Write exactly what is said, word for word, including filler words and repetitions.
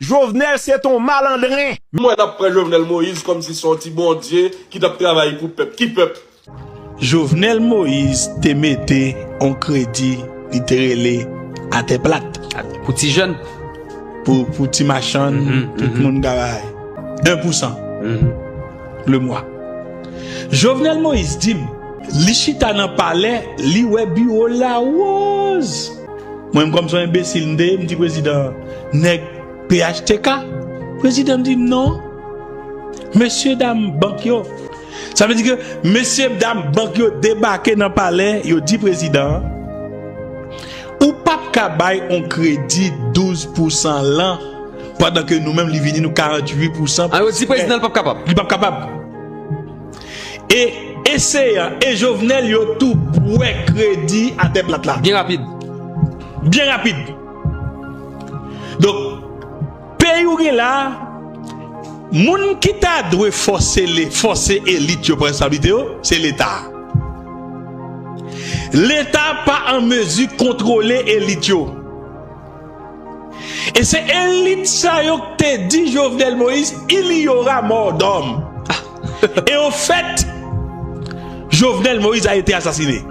Jovenel se t on malandren. M wè n ap pran Jovenel Moïse kòmsi se yon ti bondye ki t ap travay pou pèp. Ki pèp? Jovenel Moïse te mete on kredi li te rele atè plat. Pou ti jèn. Pou, pou ti machann, tout moun ka bay. En pou san le mwa. Jovenel Moïse di m, li chita nan palè, li wè biwo l la woz. Mwen menm kòm se yon enbesil m te ye, m di prezidan, nèg P H T K. Prezidan m di m non. Mesye dam bank yo. Sa vle di ke mesye dam bank yo debake nan palè, yo di prezidan an, ou p ap ka bay on kredi douz pou san lan, pandan ke nou menm li vini nou karanntuit pou san. A, yo di prezidan l p ap kapab. Li p ap kapab. E Eseyan e Jovenel yo tou bwè kredi atè plat la. Byen rapid. Byen rapid. Donk, peyi w gen la, moun ki ta dwe fòse le, fòse elit yo pran responsablite yo, se Leta. Leta pa an mezi kontwole elit yo. E se elit sa yo k te di Jovenel Moïse, il y aura mort d'homme. Et au fait, Jovenel Moïse a été assassiné.